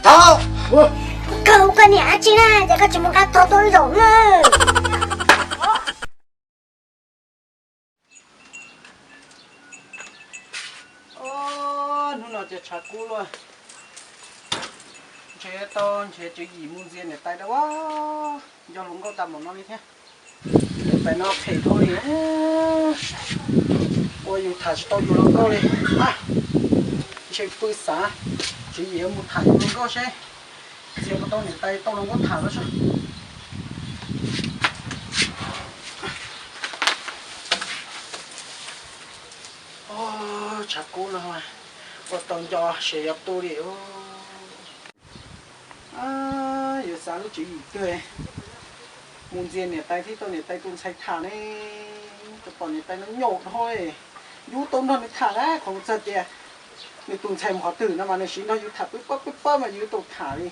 Tau. Koj, koj niam dab tsi na, ces koj tsis mus nqa tog tuaj zaum na. Hnub no ces tshav kub luaj, ntshe tau nrhiav tswv yim mus ntxias niam tais dab ua, nco hluas nkauj tag npaum no li thiab. Niam tais no phem dhau li, ua yus tham tsis tau yus hluas nkauj li. Ntshe pw xav tswv yim mus tham yus hluas nkauj seb ntxias puas tau niam tais tau hluas nkauj tham los seb. Tshav kub no ua tau nco seb yuav tu li. Yuav xav lub tswv yim twg mus ntxias niam tais thiab tau niam tais tus ntxhais tham ne, tsuas pom niam tais no nyaum dhau, yus tau nrog nws tham na, qhov txog tias nws tus ntxhais mus qhov twg no mas nws siv nrog yus tham pw pab pw pab mas yus tau tham li.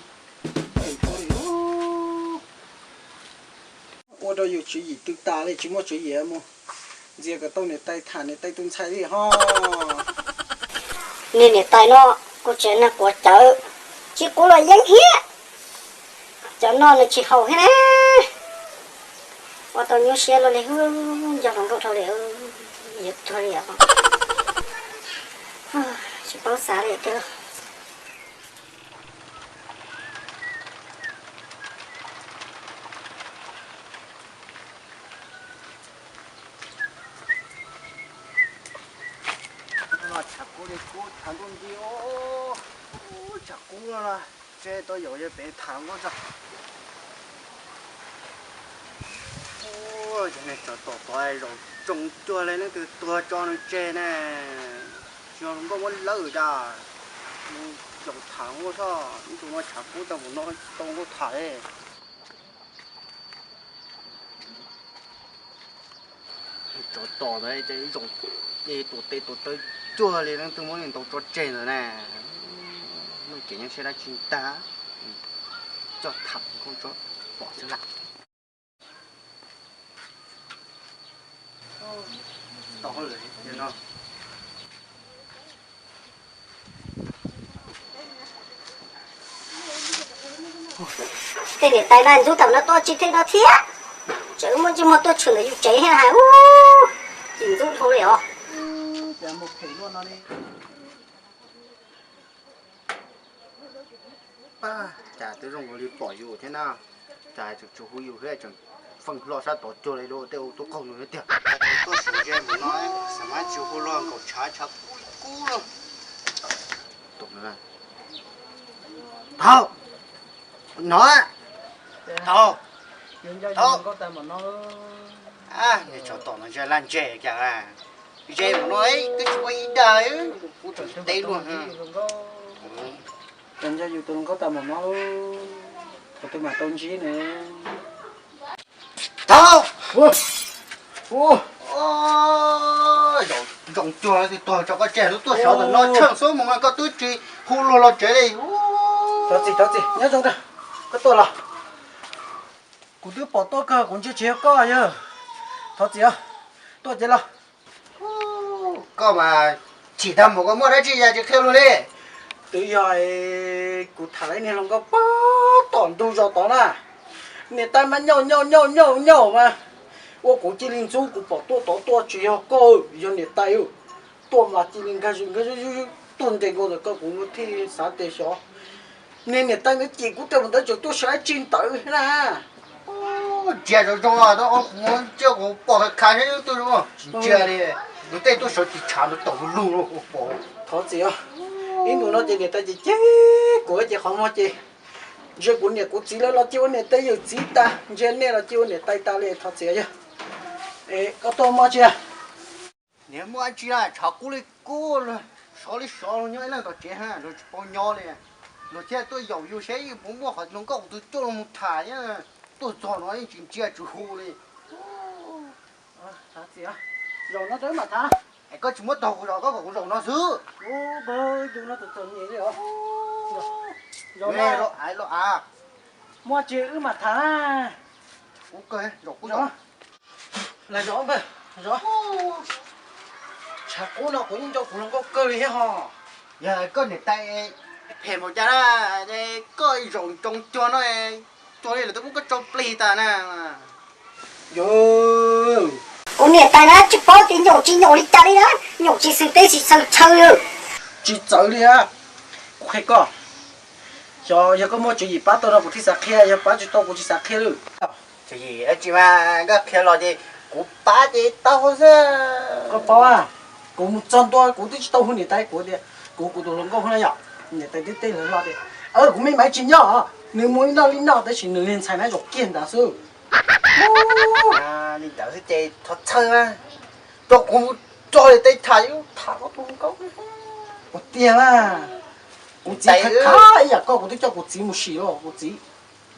Ua rau yus tswv yim tw tas li, tsis muaj tswv yim mus ntxias kom tau niam tais tham niam tais tus ntxhais li ho. Niag niam tais no kuj tseem nag quav cawv, tsis quav los yeeb thiab. Cov no nws tsis haus thiab na. Ua tau nyuaj siab luaj li, nco hluas nkauj dhau li, yuav tuag li os. Tsis paub xav li tiag. Tshav kub li kub tshav ntuj nti, tshav kub no los tse tau yaum yog pem tham nkauj tso. Cov neeg tsov tom tod zaum tsoo cuag li leej twg tuag tso nws tseg ne. Tsis yog nkauj muab lawm cas, mus yaum tham nkauj tso, ib tug no tshav kub tau mus no tau nkauj tham li. Tsov tom ntawd ces zaum tuam tes tuam taw cuag li leej twg muab nws ntaus tso tseg ntawd na. Muaj kev nyuaj siab dab tsi ntag, coj tham nkauj tso pom xwb lam. Tej niam tais mas ntxub tam no tuaj tsis theej no thiab. Tseem muaj ntsej muag tuaj tshwm ntawm yus tsev thiab hais, ub, tsis ntxub dhau li os. Cas twb zoo nkaus li pom yus thiab na, cas tseem tsis hu yus thiab, tseem feej hlo sab tod cuag li lub tej ua tub qaug nws thiab tiag. Tuaj sawv ze mus no, xav mas tsis hu los nkaum tshav tshav kub kub lawm. Thaum no, thaum, thaum, nws tsov tom no ntshe laj ntseg cas, ze mus no twb tsis ua ib dag, kuv tseem teb luag. Ces nco yus tus hluas nkauj tau mus no, qhov twg mam tau ntsib ne. Thaum, zoo cuag twg tuag tso koj tseg lub tuaj sov ntawm no tsheej xub mus koj twb tsis hu luag los tsev li. Thov txim, thov txim, nyob zoo, koj tuaj los. Kuv twb pom tuaj kawg, kuv ntsia tsis yog koj yog. Thov txim os, tuaj ces los. Koj mas chim tag npaum koj muaj dab tsi ya tsis qhia luag li. Twb yog kuv tham lawv niag hluas nkauj pag tom ntug zos tod na. Niam tais mas nyaum nyaum nyaum nyaum nyaum mas ua kuv cia li ntxub, kuv pom tuaj tod tuaj tsis yog koj, yog niam tais. Tuaj mas cia li nkag zws nkag zws tuaj nres nkaus ntawm koj, kuv thiaj xav tias xyov niag niam tais ntawd cem kuv rau mus ntawd tseem tuaj sawv dab tsi ntawd na. Ntsia zoo zoo, cia kuv pom khav khav saib leej twg zoo, tsis ntsia li. Kuv tej tuaj sawv tsis tshav no taus lug lug pom. Thov txim, ib ntus no ces niam tais ces cem kuv ces qhov muag ces ntsia kuv niam kuv txiv lawv los cia ua niam tais yawm txiv tas, ntsia nej los cia ua niam tais tas li, thov txim yog. Koj tuaj muaj tsi? Niam muaj tsi na, tshav kub li kub, sov li sov, luag nyob ib leeg tom tsev ha, luag tsis paub nyob li. Luag thiaj tuaj yaum yus saib puas muaj qhov hluas nkauj tus cuaj los mus tham, tuaj txog no yeej tsis ntsia tsis hu li. Zaum no rau wb mam tham. Es koj tsis muab tog kuv zaum, koj kom kuv zaum no xwb. Ub, tus no txom txom nyem li os. Zaum no los av. Muaj tsi wb mam tham. Ub, kawg zaum kuv zaum. Los zaum, zaum. Tshav kub no kuv yeej nco kuv hluas nkauj kawg li thiab ho. Yog koj niam tais Phem npaum cas na, koj zaum ntsoov cuag no, cuag li lawv twb muab koj tsau plig tas na. Yog kuv niam tais na tsis paub tias nyaum tsis nyaum li cas li na, nyaum tsis xwm teb tsis xwm chaw. Tsis txawv li, kuv qhia koj, xyov yog koj muaj tswv yim pab tau no kuv thiaj xav qhia, yog pab tsis tau kuv tsis xav qhia li. Tswv yim dab tsi mas koj qhia los ces kuv pab ces tau xwb. Koj paub, kuv mus txog ntua kuv twb tsis tau hu niam tais, kuv tias kuv, kuv tus hluas nkauj na yom, niam tais teb tej hluas hlob tias, kuv me Maiv tsis nyob, nws mus li no li no, tab sis nws niag ntxhais na zaum kiag ntawd xwb. Li ntawd xwb ces thov txhawj mas, rau kuv tso niam tais tham, tham koj tus hluas nkauj. Ua tiag, kuv txiv khav khav ib yam koj, kuv twb coj kuv txiv mus sim los kuv txiv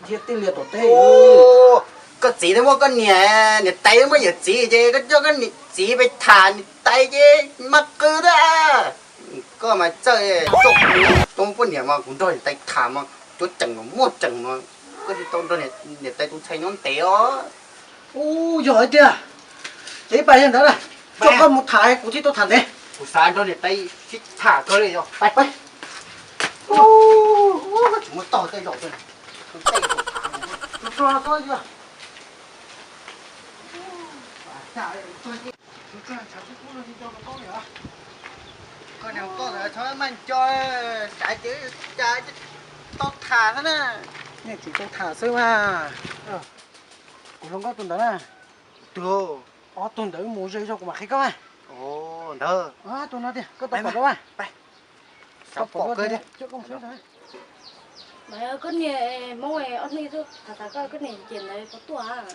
thiaj tij lias tom teb. Koj txiv twb muaj koj niam, niam tais twb muaj yawm txiv ces koj coj koj niam txiv pais tham niam tais ces mas qw thiab. Koj mas txawj, tau poj niam mas kuv nrog niam tais tham mas cuab tseem mas muaj tseem mas, koj tsis tau nrog niam tais tus ntxhais nyob ntev os. Ub, yog hais tias, ces ib pas yog ntawd na, coj koj mus tham kuv thiaj tau tham ntev. Kuv xav nrog niam tais sib tham kawg li os. Pais, pais. Koj tsis muaj tog tej zaum, tus tej zaum tham, tus tog tog yog. Koj niam koj txhob maj nco, xav ces cas tau tham xwb na. Nej tsis tau tham xwb mas. Kuv hluas nkauj tus ntawd na. Twg? Ob tug ntawd mus ze zog kuv mam qhia koj. Ntawd. Tus no tiag, koj tau pom rau. Koj pom koj tiag. Mas koj niam Hmoob ob hnub ib tug tham tham koj, koj niam ces ntawd puas tuaj?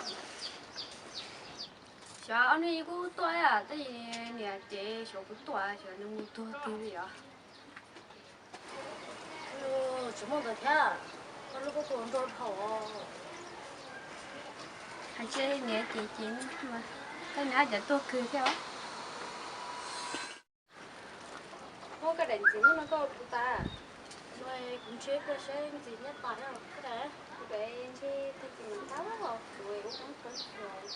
Xyov ob hnub ib kuj tuaj, tab sis niam ces xyov puas tuaj, xyov nws mus tuag twg li os. Tsis muaj ntawd thiab, koj lub koj tus nrog dhau. Hais tsis niam ces ces, koj niam cas tuaj kawg thiab. Muab koj daim ntxiv hnub no koj puas tas? Kuv ntshe koj saib ntxiv nyob tas thiab koj daim, kuv daim ntshe tag kis mus tab kuv ua koob koob xyuas,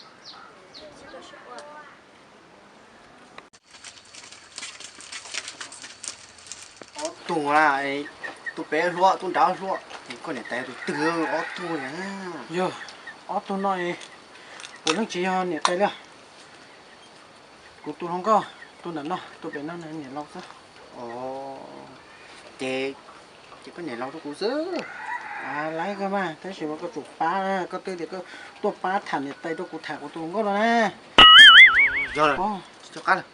sib koj sib ua. Ob tug na, tus pem hluas tus nrad hluas, koj niam tais tus twg ob tug na? Yog ob tug no, kuv leej tsis yog niam tais li. Kuv tus hluas nkauj tus ntawm no, tus pem no niam laus xwb. Ces, ces koj niam laus rau kuv xwb. Laib kawg mas, tab sis mas koj tsum pab, koj twb tias koj tuaj pab tham niam tais rau kuv tham kuv tus hluas nkauj no na. Yog, tsis tso qab lawm.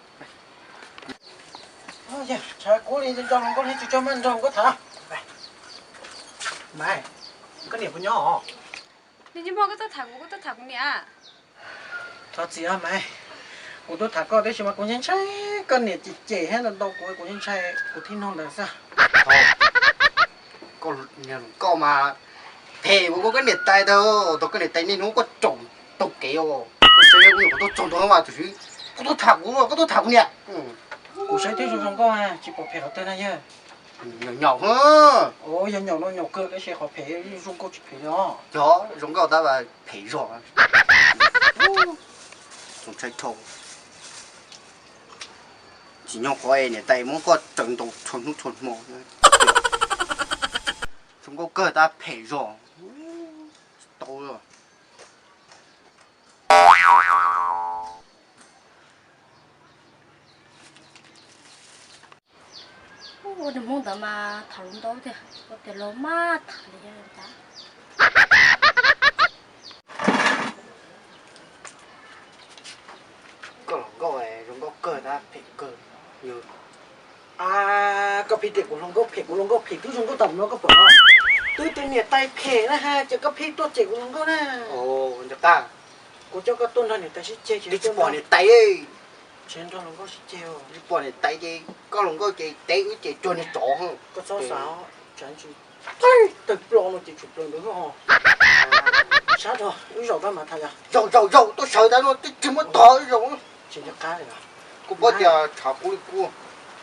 Tshav kub li nco hluas nkauj li tsis tso mas nrog hluas nkauj tham. Maiv, koj niam puas nyob os? Nws tsis muaj, koj tuaj tham kuv, koj tuaj tham kuv niam. Thov txim os Maiv, kuv tuaj tham koj tab sis mas kuv ntshai ntshai koj niam cem cem thiab ntau ntau kuv, kuv ntshai ntshai kuv thiaj nug ntawd xwb. Koj niam hluas nkauj mas phem ua koj niam tais tag, tau koj niam tais niaj hnub koj tsaum taug kev os. Koj saib kuv nyuam qhuav tuaj txog ntua mas tam sim koj tuaj tham kuv, koj tuaj tham kuv niam. Kuv saib twb zoo zoo nkauj, tsis pom phem qhov twg na yawg. Nyaum nyaum, yog nyaum no nyaum kawg tab sis qhov phem zoo nkauj tsis phem li os. Yog zoo nkauj tab mas phem zog. Ntshai dhau. Tsim nyog qhov niam tais muab koj tsaws ntaus txhua hnub txhua hmo. Zoo nkauj kawg tab phem zog. Tsis tau. Ua niag Hmoob ntawd mas tham lus ntau tiag, ua tias laus mas tham li cas. Koj hluas nkauj zoo nkauj kawg tab phem kawg. A, koj pheej tias kuv hluas nkauj phem, kuv hluas nkauj phem twb zoo nkauj tag no koj pom no. Twb tias niam tais phem na ha, ces koj pheej tuaj cem kuv hluas nkauj na. Kuv coj koj tuaj nrog niam tais sib ceg ces twb tsis pom niam tais. Tsis nrog hluas nkauj sib ceg. Tsis pom niam tais ces koj hluas nkauj ces teb wb ces cuag niag tsov. Koj txhob xav, tsam ntsis tawg plo no ces tsum plaws ntawd ho. Sab rog wb zaum tab mas tham yog. Zaum zaum zaum tuaj sawv ntawd no twb tsis muab tog wb zaum. Tsis nco qab li. Kuv paub tias tshav kub li kub.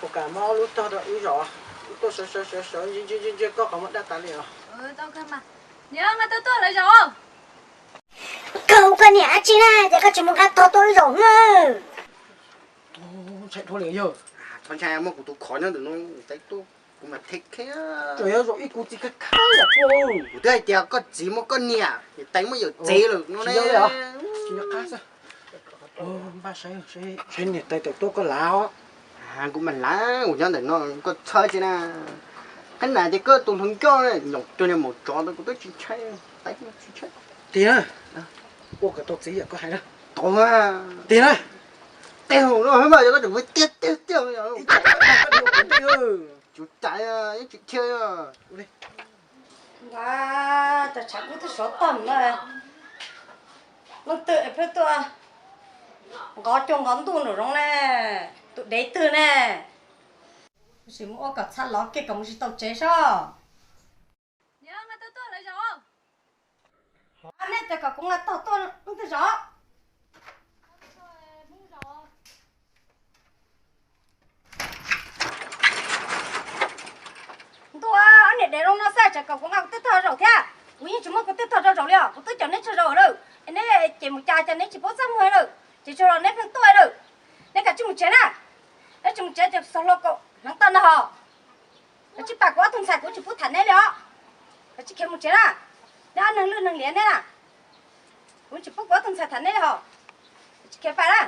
Kuv kam muab ob lub tog rau wb zaum, wb tuaj sawv sawv sawv sawv ntsia ntsia ntsia koj qhov muag daj tas li os. Niam, nqa tau tuaj lawv zaum. Koj hu koj niam dab tsi na, ces koj tsis mus nqa tog tuaj wb zaum na. Ntshai dhau li yawg. Txhob ntshai, muaj kuv tus khov nyob ntawm no, tais tuaj. Kuv mas thiaj khiav. Tsuas yog zaum ib kuv txiv khab khab yam koj. Kuv twb hais tias koj txiv muaj koj niam, niam tais muaj yawm txiv lawm no ne. Tsis nyob qab xwb. Npaj saib, saib niam tais tawm tuaj koj lav os. Kuv mas lav, kuv nyob ntawm no koj txhawj tsi na. Qhib nas ces koj tus hluas nkauj ne, nyob tuag niag maum tsov ntawd kuv twb tsis ntshai, tsis ntshai. Tiag na, ua kom tau txiv yam koj hais na. Tau na. Tiag na. Tej hauv no mas yog koj tseem tiag tiag tiag. Tsis cais, yeej tsis thiaj. Ua cas tshav kub twb sov tag no, leej twg es pheej tuaj nqov cua nqov ntuj nraum zoov ne, tus dev twg ne? Tab sis mus ua kom txhaj lov kiag kom mus tsis tau tsev soj. Nej tias kom kuv nqa tog tuaj leej twg zaum? Ntuj, ob niam dev zoo no xwb tseem kom kuv nqa kuv tej tog zaum thiab. Kuv yeej tsis muab kuv tej tog rau zaum li os, kuv twb coj neb tsaug zog lawm. Es neb ces mus cas cas neb tsis paub txaj muag lawm, ces tsaug zog neb pheej tuaj lawm. Neb kav tsij mus tsev na. Neb tsis mus tsev ces xov hluas kaum hneev toj no hos. Kav tsij pam kuv ob tug ntxhais, kuv tsis pub tham neb li os. Kav tsij khiav mus tsev na. Neb ob neeg lwj neeg liam neb na. Kuv tsis pub kuv ob tug ntxhais tham neb li hos. Kav tsij khiav pam na.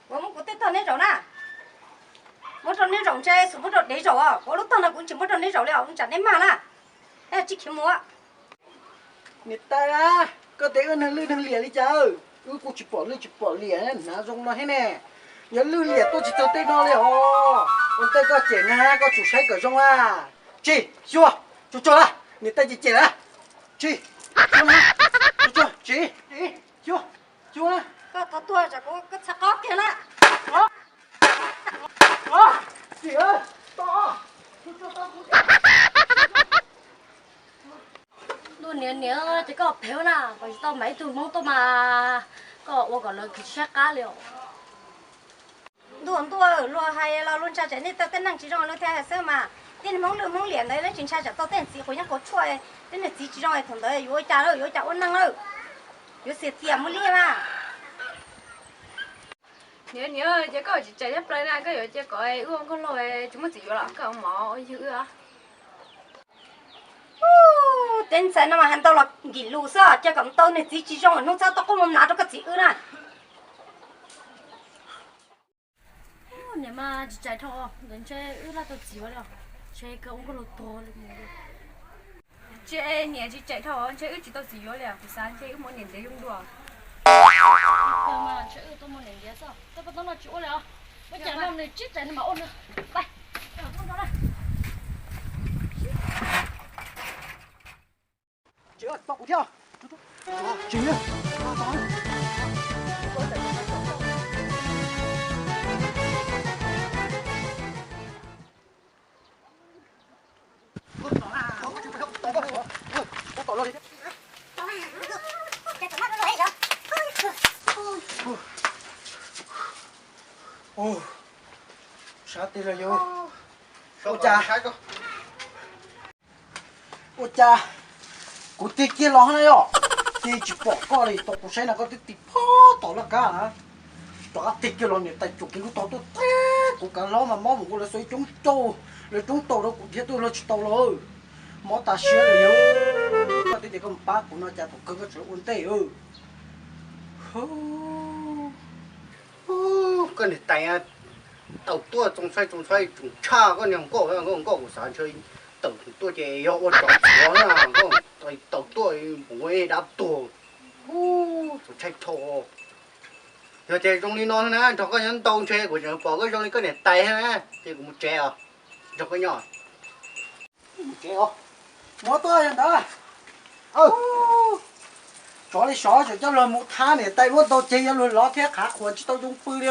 Kuv muab kuv tej tog neb zaum na. Muab rau neb zaum ntshe xum muab rau dev zaum os. Kuv lub tog no kuv tsis muab rau neb zaum li os, tsam neb mag na. Neb kav tsij khiav mus. Niam tais, koj tias wb neeg lwj neeg liam li cas? Wb kuj tsis pom lwj tsis pom liam, hnav zoo no thiab ne. Yog lwj liam tuaj tsis txog tej no li os. Ua ntej koj cem na, koj tsum saib kom zoo a. Tsis, xyuas, tsuag tsuag na, niam tais cem cem na. Tsis, xyuas na, tsuag tsuag, tsis, xyuas, xyuas na. Koj thov tuag tsam kuv koj txhais qob kiag na. Ntuj niam niam, ces koj phem na, koj tsis tau mam ib tug hmoob tuaj mas koj ua kom lawv kis saib qab li os. Ntuj ntuj, luag hais los luag ntshai tsam nej tau tej neeg tsis zoo luag thiaj hais xwb mas. Tej hmoob lwj hmoob liam ntawd lawv tsis ntshai tsam tau tej txiv quav yeeb quav tshuaj, tej niag txiv tsis zoo es thaum ntawd yuav ua cas lawm, yuav ua cas ua neeg lawm. Yuav xiam tiam muaj liaj mas. Niam niam, ces koj tsis tseem thiab plaws na, koj yuav cia kom wb ua nkauj laug tsis muaj txiv yuav los koj mov ua yug wb. Tej ntxhais no mas hais ntau los nkim lus xwb, cia kom tau niag txiv tsis zoo hnub txhab tau qub mus mlav rau koj txiv wb na. Niam mas tsis tseem dhau, ntawd ntshe wb laj tau txiv ua li, ntshe kawg ua nkauj laug tuag li. Tsis, niam tsis tseem dhau, ntshe wb tsis tau txiv yuav li, kuv xav ntshe wb mus niam ntiav zoo dua. Ntshe wb tau mus niam ntiav xwb, tau paj tau no tsis ua li os. Ua cas no nws tsis tseem no mas ua no. Tsis, tau kuv thiab. Tsis, sab tig los yus. Ua cas, ua cas kuv tig kiag los na yom, tig tsis pom koj li, tau kuv saib no koj twb tig pog tom laj kab na. Rov qab tig kiag los niam tais tsuam kiag lub tog tuaj teb kuv kav hlob mas mob mus ua lawv xuas ib coob rau, lawv coob tau rau kuv thiab twb luag tsis tau los. Mob tas siab li yus. Koj twb tias koj mus pab kuv no cas thaum kawg koj tseem ua ntej. Koj niag tais, tau tuaj txoos txhais txoos txhais tsoom tshaj koj niag nkauj, nkauj nkauj kuv xav ntshe tawm tuaj ces yog ua tsov txhuav na, tau tuaj mus ua dab tuag. Txaus tshaj dhau. Yog tias zoo li no na, nrog koj nyob ntau ntshe kuv tseem pom koj zoo li koj niam tais na, ces kuv mus tsev os, nrog koj nyob. Mus tsev os, mus tuaj yog ntawd. Tsov li sov tseem coj luag mus thab niam tais muab ntau ceg yuav luag lov thiab qhav qhuas tsis tau zoo pw li.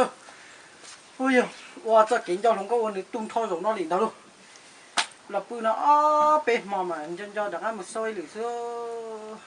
Ua yog ua txoj kev nco hluas nkauj ua nws tu nrho zaum no li ntawd lauj. Los pw no ob peb hmo mas nco nco rov qab mus xauj ib lwm xwb.